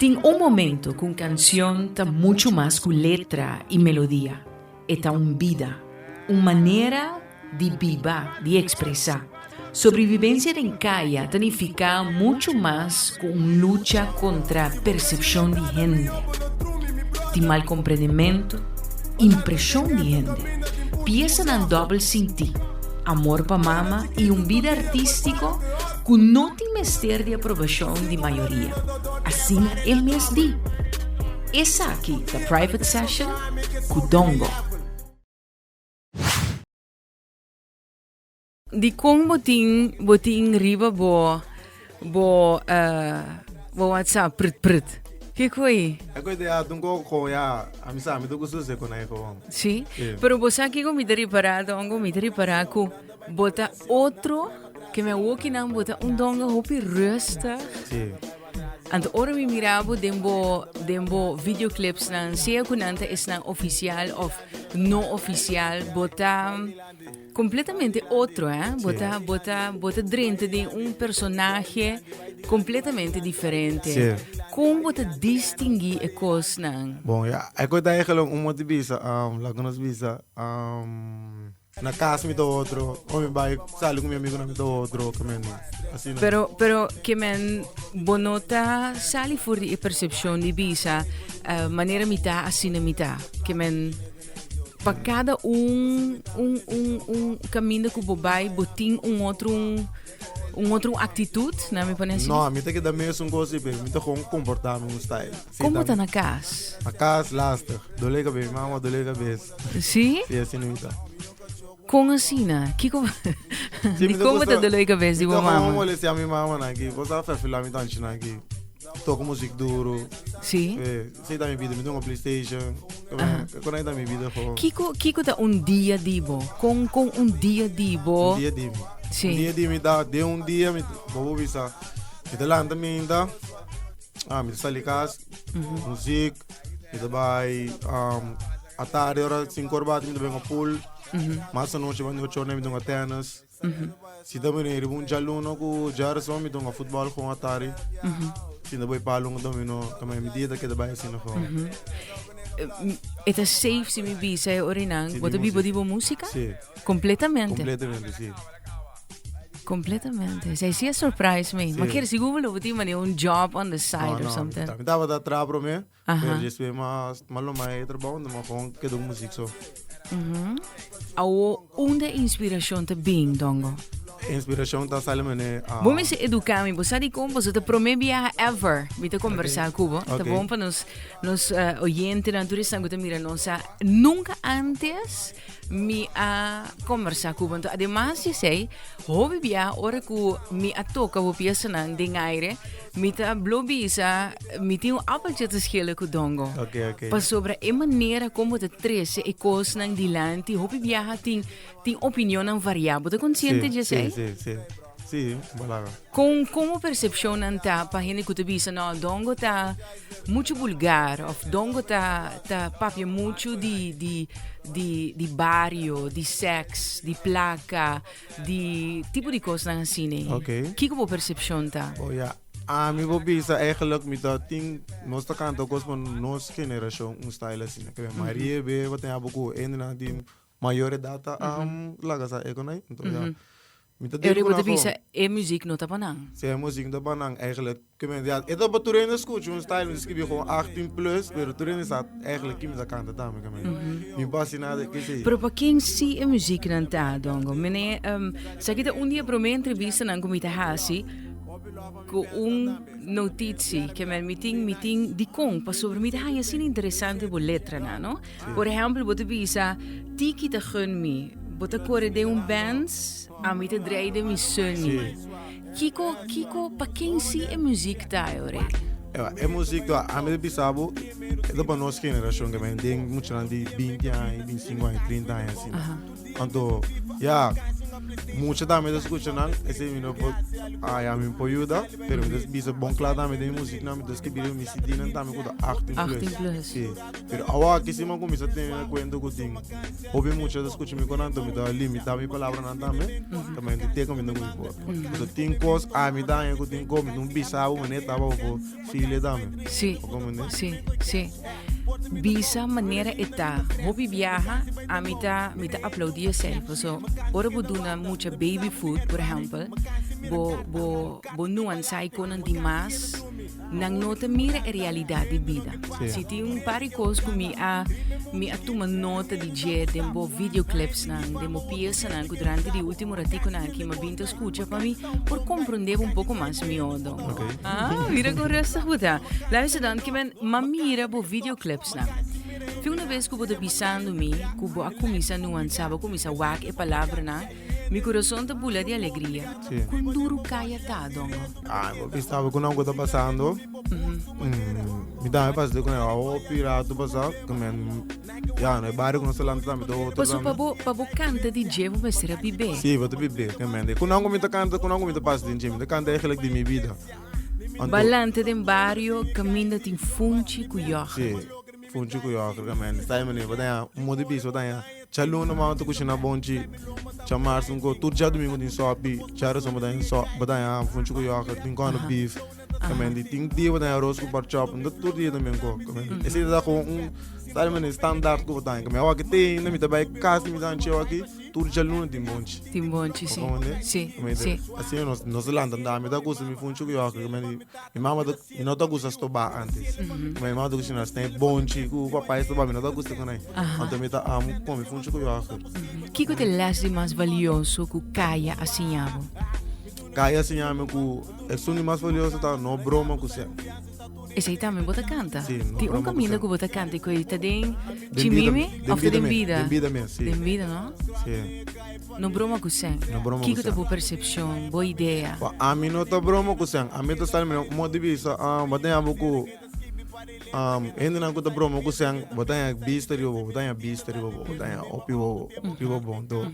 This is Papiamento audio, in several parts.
Tin un momento ku un kanshon ta muchu mas ku letra i melodia. E ta un bida, un manera di biba, di ekspresá. Sobrevivensia den kaya ta nifiká muchu mas ku un lucha kontra persepshon di hende. Tin malkomprendementu, impreshon di hende, piesanan dòbel sintí, amor pa mama i un bida artístiko ku no tin mester di aprobashon di mayoria. Asina e mes di. Esaki ta Private Session ku Dongo. Dikon bo tin bo tin riba bo bo bo WhatsApp prut prut? Kiko ei? E koe de atu un koko ya a mi sa mi ta gusta usa kon ei gewoon. Sí? Sí. Pero bo sa kiko mi ta ripará Dongo? Mi ta ripará ku bo ta otro ke mi awokinan bo ta un dongo hopi rustig. Sí. Anto ora mi mira bo den bo den bo videoclipsnan, sea ku nan ta esnan ofisial of no ofisial, bo ta completamente otro, eh? Bo ta, bo ta, bo ta drenta den un personaje completamente diferente. Sí. Kon bo ta distinguí e kosnan? Bon, ja, e kos ta eigenlijk un moto bisa, um, laat nos bisa, um, Na cas mi ta otro, o mi bai sali cu mi amigonan mi ta otro, ke men asina. Pero, pero ke men bo no ta sali for di e percepcion di bisa eh, manera mi ta, asina mi ta. Ke men pa cada un, un, un, un caminda cu bo bai, bo tin un otro un, un otro actitud, na mi pone asina. No, mi ta keda mesun cos pero mi ta gewoon comporta mi un style. Sí, Como ta na cas? Na cas lastig. Dole cabes, mama dole cabes. Sí? Sí, asina mi ta. Con asina? Kiko Sí, Di como ta dole cabes di bo Mi ta mama? gewoon molestia mi mama na aki. Bo sa ferfila mi tanchi na aki. Toca muziek duro. Sí? Eh, sí ta mi vida. Mi tengo PlayStation. Con ahí ta mi vida gewoon. Kiko, kiko ta un dia di bo? Con, con un dia di bo? Un dia di mi. Sí. Un dia di mi ta, de un dia mi, bo bo bisa, mi ta lanta mi inda, ah, mi ta sali cas, muziek, mi ta bai, um, a tarde ora 5 or bati mi ta ben a pool, mas anochi banda 8 or mi ta hunga tennis. Si ta bini riba un djaluno ku djarson mi ta hunga futbòl gewoon atari. Si no bai palo un domino, ta mi dia ta keda bai asina gewoon. E ta safe si mi bisa e orinan. Si, Bo ta di biba música. di bo música? Si, Completamente. completamente, si. Completamente. Zij sia surprise me. Si. Maar kier sigur lo bo tin mane un job on the side No, or no, something. Mi tabata traha promé. Aha. Pero despues mas mas lo mai trabou, no mas gewoon quedó muziek zo. Awo, unda inspiracion ta bin, Dongo? Inspiracion ta sali mene. ah, Bo mester educa mi, bo sa di con boso ta prome biaha ever mi ta conversa cu bo. Ta Ok. bon pa nos nos eh, oyentenan, tur esnan cu ta mira nos sa nunca antes mi a conversa cu bo. Anto ademas di esey, hopi biaha ora cu mi a toca bo piesanan den aire, Mi ta blo bisa, mi tin un appeltje te schillen ku Dongo. Ok, ok. Pasobra e manera como ta trece e cosnan dilanti, hopi biaha tin, tin opinionnan varia. Bo ta consciente Sí, di esei? Sí, sí, sí. Sí, balaga. Con, como percepcionnan ta pa hende ku ta bisa, no, Dongo ta mucho vulgar, of Dongo ta, ta papia mucho di, di, di, di bario, di sex, di placa. Di tipo di kosnan asina. Ok. Kiko bo persepshon ta? Oh ja, ami bo bisa eigenlijk mi ta tin nos ta kanta kos pa nos generashon un style asina. Ke mayoria be bo tin abo ku hendenan di mayor edat ta laga sa e konai. Enton ya mi ta Eri deal bo ku ta nan bisa gewoon. e muziek no ta pa nan. Si e muziek no ta pa nan eigenlijk. Ke men ya e ta pa tur hende skucha un style mi ta skibi gewoon 18 plus pero tur hende sa eigenlijk ki mi ta kanta tambe ke men mi pa hasi nada ke sei. Pero pa ken si e muziknan ta Dongo? Mene sa ki ta un di e prome entrevistanan ku mi ta hasi ku un notitsi ke men mi tin mi tin dikon pasobra mi ta haña asina interesante bo letranan no. Por ehèmpel bo ta bisa tiki ta gun mi bo ta kore den un Benz ami ta drei den mi Sunny. Kiko, kiko, pa ken si e muziek ta e ora? Ewa, e muziek ta, ami ta bisa bo, e ta pa nos generashon ke men den muchanan di binti aña, bintisinko aña, trinta aña asina. Anto, ya, Mucha tambe ta skucha nan, esei mi no por aya mi por yuda, pero mi ta bisa bon kla tambe den mi muzik nan, mi ta skibi riba mi CD nan tambe ku ta 18 plus. 18 plus. Si. Pero awa aki si mi a kuminsá tene na kuenta ku tin hopi mucha ta skucha mi ku nan, anto mi ta limitá mi palabranan tambe, tambe di te kaminda ku mi por. Pasobra tin kos ami ta haña ku tin kos mi no bisa bo manera ta pa bo por feel e tambe. Si. Bo komprende? Si, si. Bisa manera e ta. Hopi biaha ami ta mi ta aplaudí esei paso ora bo duna mucha baby food por ehèmpel bo bo bo nuansá e konan di mas nan no ta mira e realidat di bida. Sí. Si tin un par di kos ku mi a mi a tuma nota di dje den bo videoclipsnan den bo piesanan ku durante di último ratikonan aki mi a bin ta skucha pa mi por komprondé bo un poko mas mihó don. Ok. Ah, mira kon rustig bo ta. Luister dan, ke men, m'a mira bo videoclipsnan. Fi una bes ku bo ta bisando mi ku bo a kuminsá nuansá, bo a kuminsá wak e palabranan, mi kurason ta bula di alegria. Sí. Kon duru kaya ta, Dongo? Ah, bo bisa bo ku nan ku ta pasando. Mi tambe pasa ku nan hopi rato pasá, ku men ya no e bario ku nos ta lanta tambe ta otro Paso tambe. pa bo, pa bo kanta di dje bo mester a bibé. Sí, bo ta bibé, ke men. Ku nan ku mi ta kanta, ku nan ku mi ta pasa den dje, mi ta kanta eigenlijk di mi bida. Anto, Balante den bario kaminda tin funchi ku yoghurt. Sí, funchi ku yoghurt ke men. Sta e manera, bo ta haña un modo di bisa, bo ta haña djaluna mama ta kushina bonchi, djamars un ko, tur djadumingu tin sòpi, djarason bo ta haña sò, bo ta haña funchi ku yoghurt, tin kòne beef. Kamen di tin dia bo ta haña aros ku pork chop, no tur dia también ko. Kamen esei ta komo un sabi manera standaard ku bo ta haña. Kamen awor aki te ainda mi ta bai kas di mi tanchi awor aki tur djaluna tin bonchi. Tin bonchi, si. Bo komprende? Si, Kamen si. Asina nos nos ta lanta nda mi ta gusta mi funchi ku yoghurt kamen di mi mama ta mi no ta gusta stoba antes. Kamen mi mama ta kushina nos tin bonchi ku papaya stoba mi no ta gusta ku nan. Anto mi ta amo kome funchi ku yoghurt. Kiko ta e les di mas valioso ku Kaya a siña bo? Kai a siña mi ku esun di mas valioso ta no broma ku sèn. Esei tambe bo ta kanta? Sí, no Tin un broma ku kaminda sèn. ku bo ta kanta i ku ta den Den bida, Chimimi den òf ta bida den mes, bida? den bida mes, sí. Den bida, no? Sí. No broma ku sèn. No broma ku Kiko ta sèn. bo persepshon, bo idea? Bo ami no ta broma ku sèn. Ami ta sali mira un modo di bisa, bo ta haña bo ku hendenan ku ta broma ku sèn, bo ta haña bista riba bo, bo ta haña bista riba bo, bo ta haña hopi bo, riba bo. Anto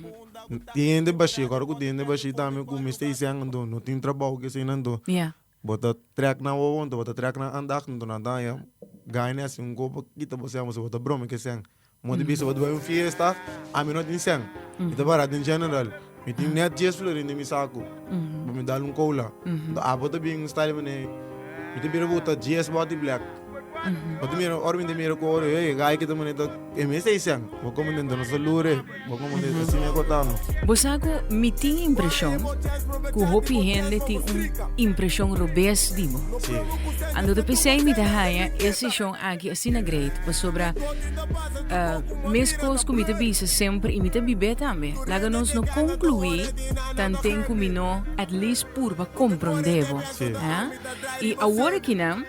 Tin hende bashí, kòrda ku tin hende bashí tambe ku mester hisian anto no tin trabou ke esei anto Ya. bo ta trèk nan wowo anto bo ta trèk nan andacht anto nan ta haña gana hasi un kopa kita bo sèn pasobra bo ta broma ke sèn. Bo ta bisa bo ta bai un fiesta ami no tin sèn mi ta barat den general mi tin nèt dies florin den mi saku pa mi dal un kola anto abo ta bin style manera mi ta bira bo ta dies bòti blèk. Bo ta mira, ora mi ta mira ku ora, hey, gai ki ta manera ta, e mes ei sèn. Bo komo den no sa lure, bo komo den asina e kotando. Bo sa ku mi tin impreshon ku hopi hende tin un impreshon robes di bo. Sí. Anto ta p'esei mi ta haña e seshon aki asina great, pasobra uh, meskos ku mi ta bisa semper i mi ta bib'é tambe, laga nos no konkluí tanten ku mi no at least purba komprondé bo. Sí. Ah? I awor akinan,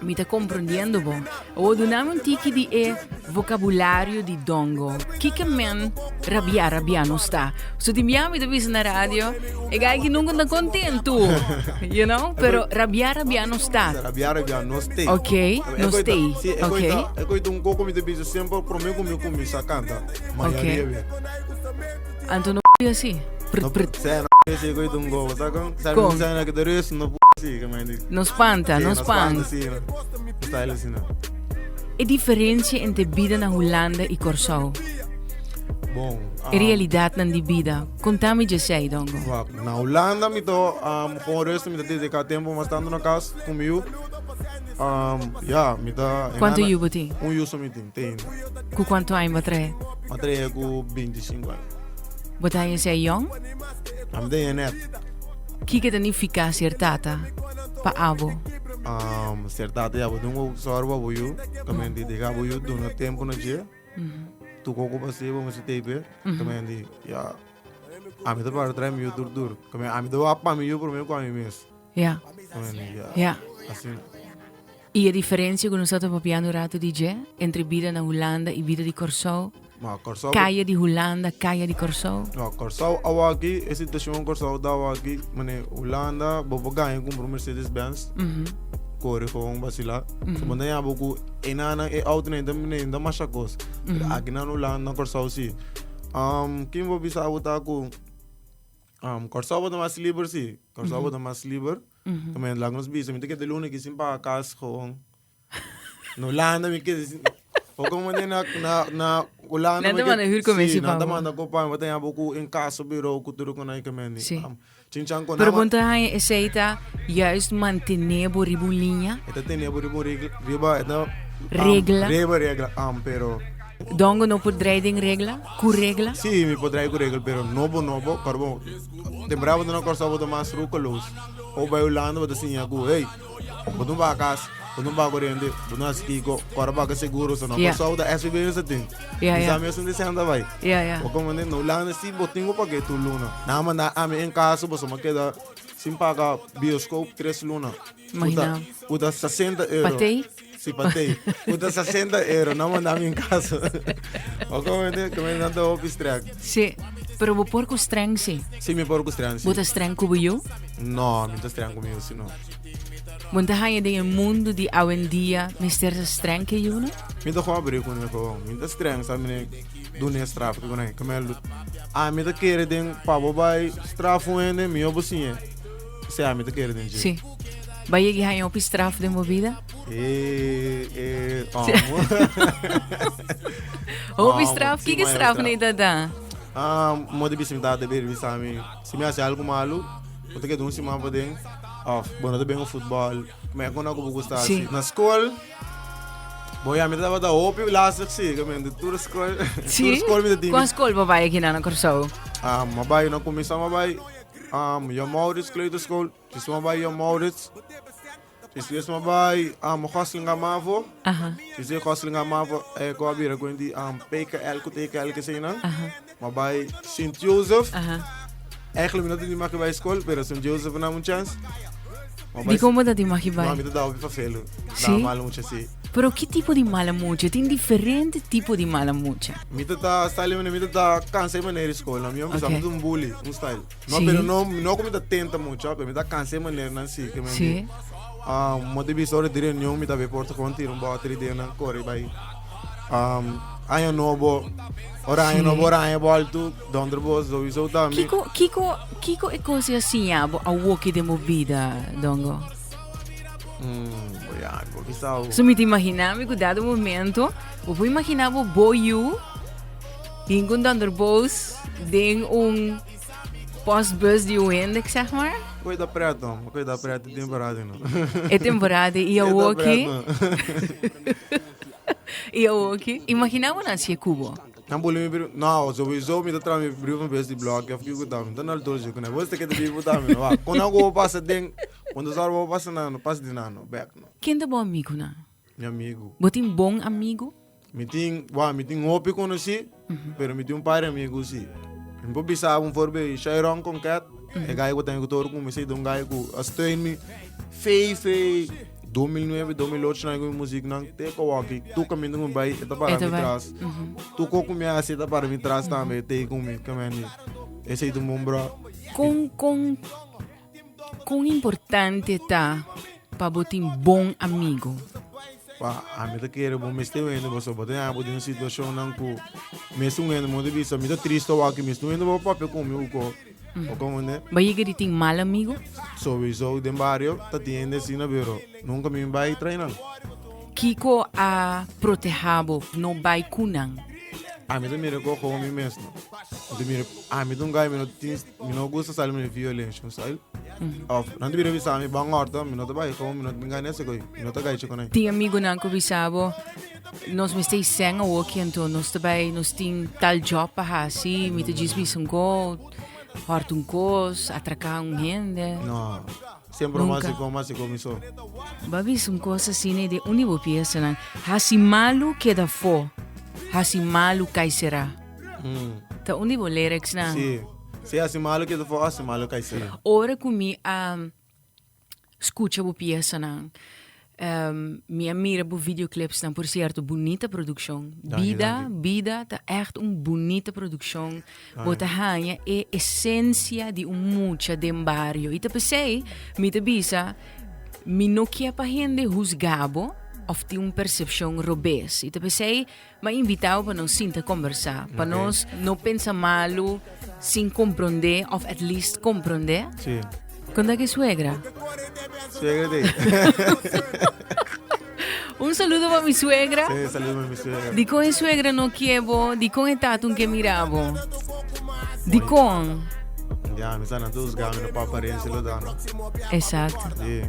Mi ta comprendiendo bo. Awor duna mi un tiki di e vocabulario di Dongo. Kiko men rabia rabia no sta? So di mia mi ta bisa na radio, e gai ki nunca ta contento. You know? Pero rabia rabia no sta. Rabia rabia no stay. Ok, no stay. Sí, e Ok. koita, e koita un koko mi ta bisa semper prome ku mi kuminsa kanta. Ma Ok. ya riebe. Anto no así. Prut No prut. Sê, no esse koita un koko, sa kon? Sa Kon? mi sa na ke ta rus, no si, ke mi di. No spanta, Sí, no no spanta. spanta, sí, no. Style asina. E diferencia entre bida na Hulanda y Corsou. Bon. E realidadnan di bida. Conta mi djesei, Dongo. Wak, na Hulanda mi to um, gewoon rustig, mi ta dedica tempo mas tanto na cas cu mi yu. Um, ja, mi ta... Cuanto yu bo tin? Un yu so mi tin, te ainda. Cu cuanto aña bo trae? Mi a trae cu 25 aña. Bo ta haña esei yong? Ami ta haña net. Kiko ta nifiká ser tata pa abo? Um, ser tata ya bo tin ku sòru pa bo yu, tamen di deja bo yu duna tempu na dje. Tu koko pa si bo mester tei p'e, tamen di ya ami ta para trae mi yu dur dur. Tamen ami ta wak pa mi yu promé ku ami mes. Ya. Tamen di ya. Ya. Asina. I e diferensia ku nos a ta papiando un ratu di dje entre bida na Hulanda i bida di Kòrsou? Ma Kòrsou. Kaya di Hulanda, kaya di Kòrsou. No, Kòrsou awaki, e situashon Kòrsou ta awaki, mane Hulanda bo por gaña kumpra un Mercedes Benz, kore gewoon basilá. So bo ta haña bo ku e nan e outonan ta mane ta masha kos. Pero aki na Hulanda, na Kòrsou si. Kin bo bisa bo ta ku. Um, Kòrsou bo ta mas liber si. Kòrsou bo ta mas liber. Tamen laga nos bisa, mi ta keda luna aki sin paga kas gewoon. Na Hulanda mi keda sin, poko mane na na na Hulanda Nan ta manda huur Si, nan ta manda ko pa mi, bo ta haña bo ku inkaso bureau ku tur ku nan ke mende. Si. Chinchan ku Pero bon ta haña esei ta juist mantene bo riba un liña? E ta tene bo riba un regla, riba e ta Regla. Riba regla, pero. Dongo no por drei den regla? Ku regla? Sí, mi por drei ku regla, pero nobo nobo, kòrda bo, temporada bo ta na Kòrsou bo ta mas rukeloos. Ora bo bai Hulanda bo ta siña ku, hey, bo no baha kas, bo no baha koriente, bo no hasi kiko, kòrda paga seguro, so na Kòrsou ta SVB mester tin. Mi sa mes un desen ta bai. Bo komprende? Na Hulanda si bo tin ku pag'é tur luna. Nan a manda ami en kaso pasobra mi a keda sin paga bioskop tres luna. Imagina. Ku ta 60 euro. Patei? Si, patei. Ku ta 60 euro. Nan manda mi en kaso. Bo komprende? Komprende nan ta hopi streng. Si. Pero bo por ku streng si? Si, mi por ku streng si. Bo ta streng ku bo yu? No, mi ta streng ku mi yu si no. Bo ta haña den e mundu di awendia mester ta streng ke yu no? Mi ta gewoon abri ku ne gewoon. Mi ta streng sa mi ne duna e straf ku ne. Kemel ami ta kere den pa bo bai straf un hende mihó bo siñ'é. Esei ami ta kere den dje. Sí. Ba yegi haña hopi straf den bo bida? E, e, amo. Hopi straf? Kiko straf ne ta da? Ah, mo di bisa mi tata beri bisa mi, si mi hasi algo malu, bo ta keda un siman paden, of bo no ta ben ku futbòl, ma e kona ku bo gusta hasi. Na skol, bo ya mi tabata hopi lastig si, ke men tur skol, tur skol mi ta tin. Kua skol bo bai akinan na Kòrsou? Ah, mi a bai, na kuminsá mi a bai Jan Maurits kleuterschool, despues mi a bai Jan Maurits. Despues mi a bai Goslinga Mavo. Despues Goslinga Mavo eh, ku a bira ku di PKL ku TKL ke eseinan. Mi a bai Sint Joseph. Eigenlijk mi no tin mag bai skol, pero Sint Joseph a dam un chance. Dikon bo ta tin mag bai? No, mi ta da hopi fafelu. Da mala mucha si. Pero ki tipo di mala mucha? Tin diferente tipo di mala mucha. Mi ta ta style mi ta ta cansa e manera di skol. Mi a bisa mi ta un bully, un style. No, pero no, no ku mi ta tenta mucho, pero mi ta cansa e maneranan si. Ke men di, mo ta bisa ora di reunion mi ta bay porta gewoon tira un boter den nan kore bay. Aña nobo, ora aña nobo, ora aña boltu, donderbos sowieso ta mi. Kiko, kiko, kiko e kos a siña bo awoki den bo bida, Dongo? Mm, ya, bo bisa. So mi ta imagina mi ku dado momento, bo por imagina bo bo yu hinku un donderbos den un postbus di un hende, zeg maar. Koe da pret, no. Koe da pret e temporada, no. E temporada i awoki. I awoki. Imagina bo nan si e kubo. Nan boli mi brief. No, sowieso mi ta traha mi brief un bes di blok of kiko ta. Mi ta na altura si ku Bo ta keda bibu tambe. No, kon nan ku bo pasa den, cuando sa bo pasa nan, no pasa di nan, no, bek no. Ken ta bo amigunan? Mi amigu. Bo tin bon amigu? Mi tin, wou, mi tin hopi konosí, pero mi tin un par di amigu sí. Mi por bisa bo un voorbeeld, Shairon Conquet, e gai ku ta ku tur ku mi, ta un gai ku a steun mi fei fei 2009, 2008 nan ku mi muzik nan te ku awor tur kaminda ku mi bai e ta para mi tras. Tur kos ku mi hasi e ta para mi tras tambe, e ta ei ku mi, esei ta un bon bro. Kon, kon. Kon importante ta pa bo tin bon amigo? Pa ami ta kere bo mester un hende pasobra bo ta yama bo den un situacionnan ku mester un hende bo ta bisa mi ta triste awor mester un hende pa papia ku mi uko bo komprende. Bo yega di tin mal amigo? Souiso den bario ta tin hende asina pero nunka mi bai trae nan. Kiko a proteha bo no bai ku nan? Ami ta mira ku ojo mi mes no. Mi ta mira ami ta un guy mi no tin. Mi no gusta sali mene violencia, un style. Of, nan ta bira bisa mi ban horta, mi no ta bai, como mi no tin gana ese koi, mi no ta gaicha con ei. Tin amigonan ku bisa bo, nos mester i sèn awoki, anto nos ta bai, nos tin tal job pa hasi, mi ta djis bisa un ko, horta un kos, atraká un hende. No, semper Nunca. mas ko, mas ko mi so. Bo a bisa un kos asina den un di bo piesanan, hasi malu keda afó, hasi malu kai será. Ta un di bo lyrics nan. Sí. Sí, hasi malo keda for, hasi malo kai sera. Ora ku mi a skucha bo piesanan, mi a mira bo videoclips nan, por sierto, bunita produkshon. Danki, Bida, danki. Bida ta ègt un bunita produkshon. Bo ta haña e esensia di un mucha den bario. I ta p'esei mi ta bisa, mi no kier pa hende husga bo. òf tin un persepshon robes. I ta p'esei m'a invitá bo pa nos sinta kombersá, pa nos no pensa malu sin komprondé òf at least komprondé. Sí. Konta ki suegra? Suegra di. Un saludo pa mi suegra. Sí, saludo pa mi suegra. Dikon e suegra no kie bo? Dikon e tata un ke mira bo? Dikon? Ja, mi sa nan ta husga mi no pa apariencia lo da no. Exacto. Sí.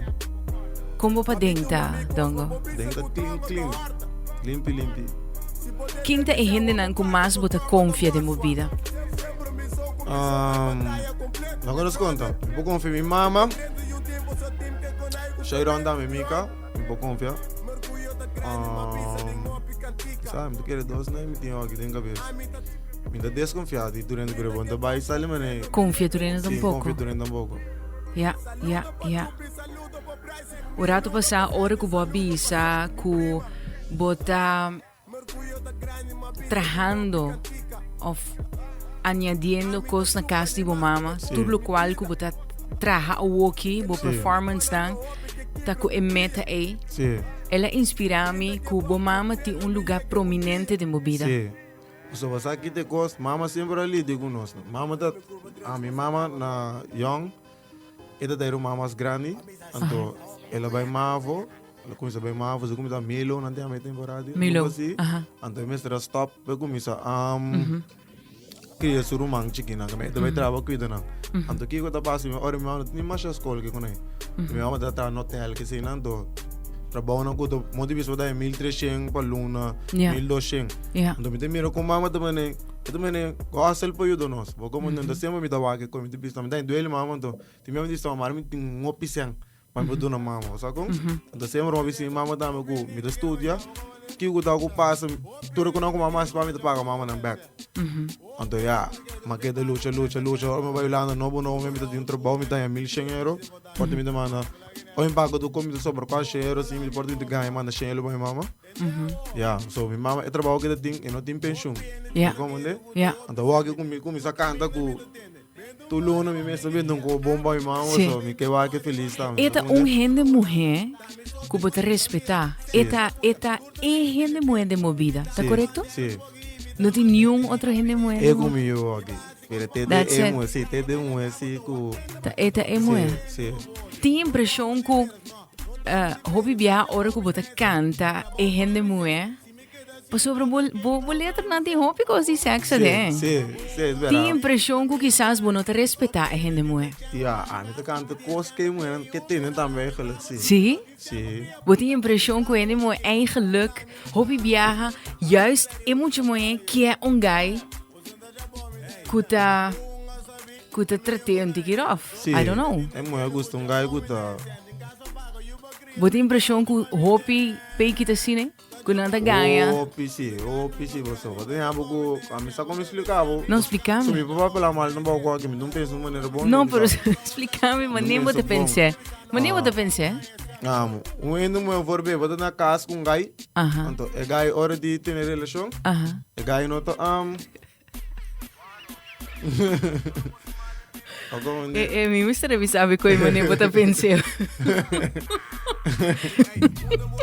Kon bo paden ta, Dongo? Den ta clean, clean. Limpi, limpi. Ken ta e hendenan ku mas bo ta konfia den bo bida? Um, no konos konta. Mi por konfia mi mama. Shairon dame mika. Mi por konfia. Um, sa, mi ta kere dos nee mi tin aki den kabes. Mi ta deskonfia di tur hende, pero bon ta bai sali mane. Konfia tur hende Sí, tampoco. konfia tur hende tampoco. Ja, ja, ja. Un rato pasá ora ku bo a bisa ku bo ta trahando of añadiendo kos na kas di bo mama, Sí. tur lokual ku bo ta traha awoki, bo Sí. performance dan, ta ku e meta ei. Sí, El a inspirá mi ku bo mama tin un lugá prominente den bo bida. sí. Pasobra sa ki te kos, mama semper a lidia ku nos. Mama ta, a mi mama na yòn, E ta dai ruman mas grandi, anto el a bai Mavo, el a kuminsá bai Mavo, se kuminsá Milo, nan tin ame temporada di Milo, algu así. aha. Anto e mester a stop pa e kuminsá kria su ruman chikinan, e ta bai traha pa kuida nan. Anto kiko ta pasa, mi ora mi mama no tin masha skol ke kuné. Mi mama ta traha na hotel keseinan, anto trabounan ku ta monti bisa bo ta 1300 pa luna, 1200. Anto mi ta mira kon mama ta mane. E ta mene hustle pa yuda nos. Bo como no ta semper mi ta wak e mi ta bisa mi ta duele mama anto ti mi di sa mara mi tin un hopi sen pa mi por duna mama bo sa con anto semper mi bisa mi mama tambe cu mi ta studia kico ta cu pasa tur e cu mama hasi pa mi ta paga mama nan bek anto ya mi a keda lucha lucha lucha ora mi bai Hulanda nobo nobo mi ta tin un trabao mi ta haña 1100 euro por mi ta manda ora mi paga tur cos mi ta sobra casi shen euro asi mi por mi ta gaña manda shen euro pa mi mama. Ya, so mi mama e trabajo que ta tin, e no tin pensioen. Ja. Comprende? Ja. Anto wak ku mi kuminsa kanta ku tu luna mi mes ta bende un ko bon pa mi mama, Sí. so mi ke wak feliz tambe. E ta un hende muhé ku bo ta respetá. Sí. E ta, e ta e hende muhé den bo bida. Ta Sí, korekto? Sí. No tin niun otro hende muhé. E den ku bo- mi yo aki. Pero te de That's e it. muhé, sí, te de muhé, sí, ku Ta, e ta e muhé. Sí, sí. Tin impreshon ku Hopi bia ora ku bo ta kanta e hende muhé, pasobra bo bo bo letranan tin hopi kos di sèks aden. Sí, sí, es Tin bèrdat. impreshon ku kisas bo no ta respetá e hende muhé. Ya, ami ta kanta kos ku e muhénan ke tene tambe eigenlijk, sí. Sí? Sí. Bo tin impreshon ku hende muhé eigenlijk hopi biaha juist e mucha muhé kier un guy ku ta ku ta trat'é un tiki rof. Sí. I don't know. E muhé gusta un guy ku ta Bo tin impreshon ku hopi peiki ta asina, ku nan ta gaña? Hopi sí, hopi sí paso. Bo tin abo ku ami sa komo explica bo. No, explica mi. So mi por papia mal tampoco ku aki, mi no pensa un manera bon. No, pero explica mi manera bo ta pensa. Manera bo ta pensa? Amo, un hende muhé for be, bo ta na kas ku un guy. Aha. Anto e guy ora di tene relashon. Aha. E guy no ta um E, e, mi mester revisa abi koe mane bo ta penseo.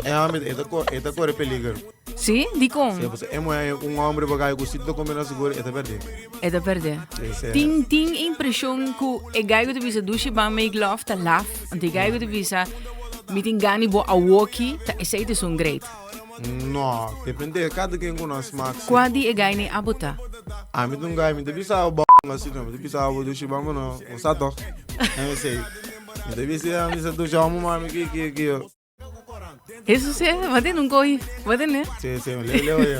E hombre, e ta e ta corre peligro. Sí? Di con? Sí, pues e mujer un hombre pa guy ku si ta combina seguro e ta perde. E ta perde. Sí, sí. Tin tin impreshon ku e guy ku ta bisa dushi ban make love ta laf. Anto e guy ku ta bisa mi tin gani bo awoki ta esei ta esun great. No, depende, cada quien ku nan smaak. Sí. Kua di e guy nei abo ta? Ami ta un guy, mi ta bisa abo b asina, mi ta bisa abo dushi bamba no, bo sa toch? En mi sei, mi ta bisa, mi sa dushi amo mami ki ki ki. Eso sí, va tener un cohi, va tener. Sí, sí, leo, leo ya.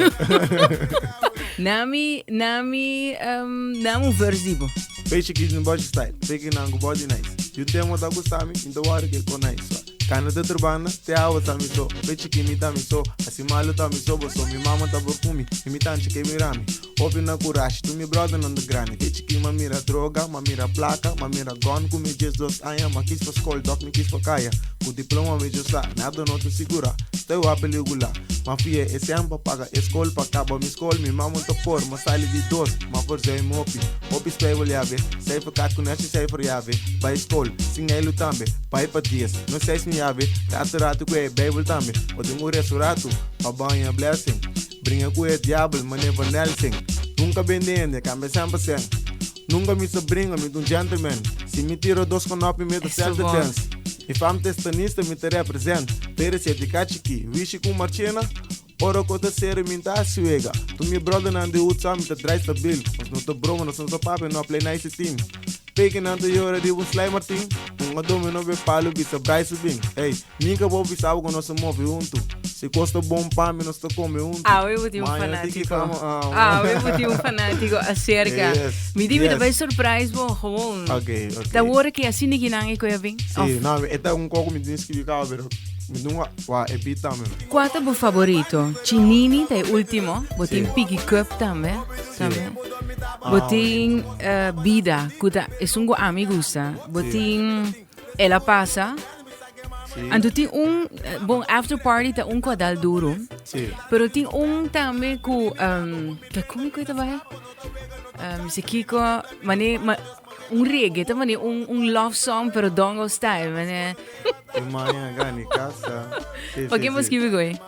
Nami, nami, um, nami un verse di bo. Peixe ki no body style, peixe nango body nice. You tem wat gusta mi, in the water ke ko nice. Kana ta turbana, te awa ta mi so. Pe chiki mi ta mi so, asi malu ta mi so. Bo so mi mama ta por kumi, i mi tanchi ke mira mi. Hopi na kurashi, tu mi brother nan ta grandi. Te chiki ma mira droga, ma mira plaka, ma mira gun ku mi 12 aña. Ma kis pa skol, dòk mi kis pa kaya. Ku diploma mi djo sa, nada no ta sigura. gusta wak pelikula. M'a fia e sèn pa paga e skol pa kaba mi skol. Mi mama ta por, m'a sali di dos, m'a verzuim hopi. Hopi spijbel yabe, cijfer kaart ku nèchi cijfer yabe. Bai skol, sin eilu tambe, bai pa dies, no seis mi yabe. Ratu ratu ku e bijbel tambe, bo tin ku resu ratu pa baña blessing. Bringa ku e diabel, manera Van Helsing. Nunka bende hende, kambia sèn pa sèn. Nunka mi sa bringa, mi ta un gentleman. Si mi tira dos konopi mi ta self defense. Mi fam ta estanista, mi ta represent. Pere seti kachiki, wishi ku marchena. Ora ku ta seri mi ta hasi wega. Tur mi brothernan di hood sa mi ta drai stabil. Nos no ta broma, nos no ta papia, no a play nice team. Pekinan ta yora riba un Sly Martin. Un a domino be palu bisa brai su bin. Ey, mi ka bo bisa bo ku nos a move huntu. Si kos ta bon pa mi nos ta kome huntu. Awe bo tin un Maña si ki fanátiko. fama, ah, Awe bo tin un fanátiko aserka. Yes, Mi di mi ta yes. bai surprise bo gewoon. Ok, ok. Ta wor ki asina ki nan e koe a bin? Sí, Of no, e ta un koko mi tin skibi kaba, pero mi tin wa, wa e beat tambe. Kua ta bo favorito? Chinini ta e ultimo. Bo tin Sí. Piggy Cup tambe. Sí. Tambe. Bo Ah, tin eh, Bida, ku ta esun ku ami gusta. Bo Sí. tin El a pasa. Sí. Anto tin un, eh, bon, after party ta un ku a dal duro. Sí. Pero tin un tambe ku, um, ta kon ku ta bai? Um, si Kiko, mane, ma, un reggae, ta mane un, un love song, pero dongo style, mane. Mañana gani casa. Sí, Pa sí, ken bo sí. skibi goe?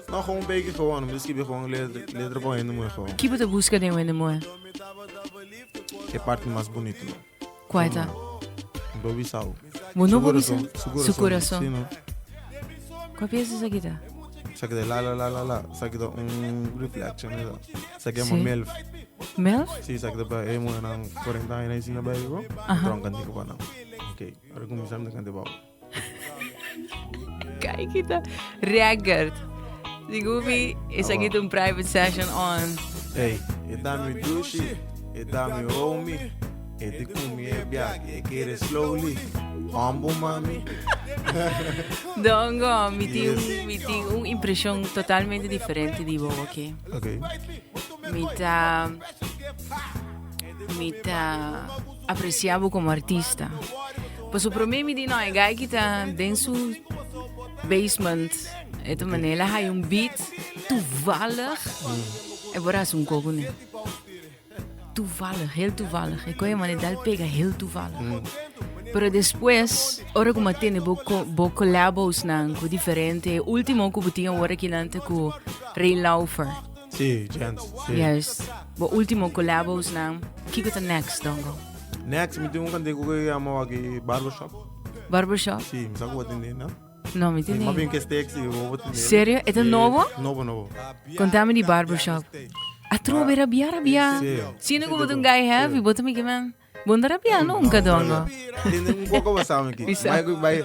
No, gewoon een beetje gewoon. Misschien gewoon letra, letra pa hende muhe gewoon. Ki bo ta buska den hende muhe? E parte mas bonito. No. Kua ta? Bo bisao. Bo no Su bo bisa? corazón, su corazón. Su corazón. Sí, no. Kua pieza esaki ta? Esaki ta la la la la la. Esaki ta un reflection. Eso. Esaki Sí. ma milf. Milf? Sí, esaki ta pa e muhe nan 40 aña y sin baby bro. Aha. Tronca antigo pa nan. Ok, ahora comenzamos a cantar babo. Kijk kita. Record. Digo mi, esaki ta un private session on. Hey, e da mi dushi, e da mi homie, e di kumi e biaki, e kere slowly. Humble mami. Dongo, mi tin Yes. un, mi tin un impresión totalmente diferente di bo, ok? Ok. Mi ta mi ta aprecia bo como artista. Paso prome mi di no, e guy ki ta den su basement, e ta manera hay un beat toevallig. E por haci un coco ne. Toevallig, heel toevallig. E coye manera dal pega heel toevallig. Pero despues, ora cu mi a tene bo, bo collabos nan cu diferente, ultimo cu bo tin awor aki nan ta cu Ray Laufer. Sí, gents. Sí. Juist. Bo ultimo collabos nan. Kiko ta next, Dongo? Next, mi tin un kantiku ku yama aki Barbershop. Barbershop? Sí, mi sa ku bo tende, no? No, mi tende. Mi bin ke steak, sí, bo tende. Serio? E ta nobo? Nobo, nobo. Contame di Barbershop. Atrobe rabia, rabia. Sí. Siendo ku bo ta un guy heavy, bo ta mi ke man. Bo no ta rabia nunca, Dongo. Tende un poco basado aquí. Bisa. Bai, bai,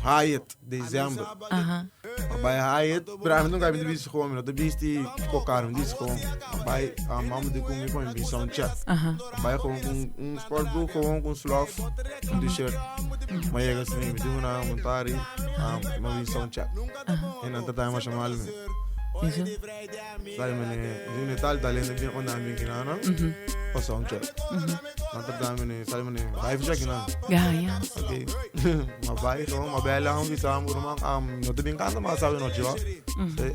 Hyatt, december. Aha. Bai Hyatt, pero a mi nunca mi bisti gewoon, mi no te bisti kokar, mi bisti gewoon. Bai, mama di con mi pa mi bisti un check. Aha. Bai gewoon con un sportbroek, gewoon con slof, un t-shirt. Ma llega así, mi digo na montari, ma bisti un check. En dan tata ma chamar mi. Eso? Sabe mene, mi tal tal en bien onda bien kinana. Pa sound check. Ma tata mene, sabe mene, bai for check na. Ja, ja. Ok. Ma bai gewoon, ma bela hom bisa am roman am no te bin kanta ma sabe no chiva.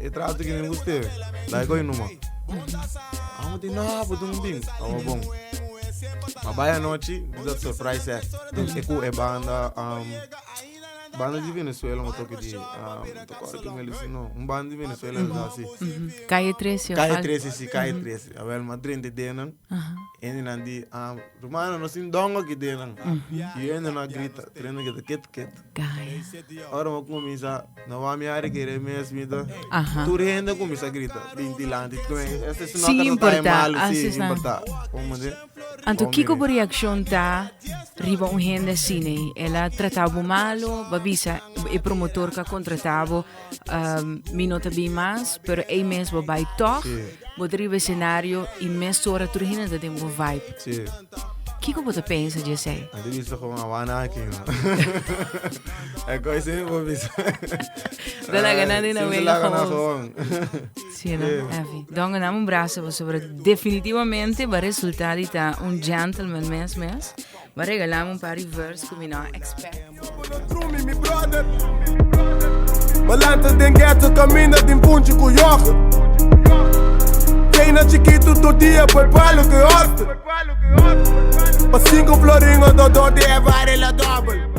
E trato que me guste. Lai koi numa. Amo di na, bo dum ding. Awa bom. Ma bai anochi, dat surprise act. E ku e banda um Banda di Venezuela mo toque di um, tocó que me disse no, un banda di Venezuela mm -hmm. así. Mm -hmm. Calle 13. Calle 13, sí, Calle mm -hmm. 13. A ver, ma 30 denan. Uh -huh. En nan di um, Romano no sin dongo ki denan. Mm -hmm. Y en na grita, trena que ket ket. Gaya. Ahora mo comienza, no va mi ari querer mes mita. Ajá. Tur gente comienza a grita, vintilante. Este es Sin importar, malo, sí, importar. Como de Anto kiko bo reakshon ta riba un hende asina ei? El a trata bo malo, bo a bisa e promotor ku a kontrata bo, um, mi no ta bin mas, pero ei mes bo bai tòg, bo ta riba esenario i mesora tur hende ta den bo vibe. Sí. Kiko bo ta pensa di esei? A ti bisa gewoon awana aki, no. E koi sí bo bisa. Ta laga nan den Sí, wega laga nan gewoon. gewoon. Sí, no, Evi. Dongo nam un brazo pasobra definitivamente ba resulta di ta un gentleman mes mes. Ba regalame un par di verse ku mi no expect. Mi brother. M'a lanta den ghetto kaminda tin punchi ku yoghurt. Keina chikitu tur dia poi palu ku oster. Pa 5 florin o dodó di e varela dòbel.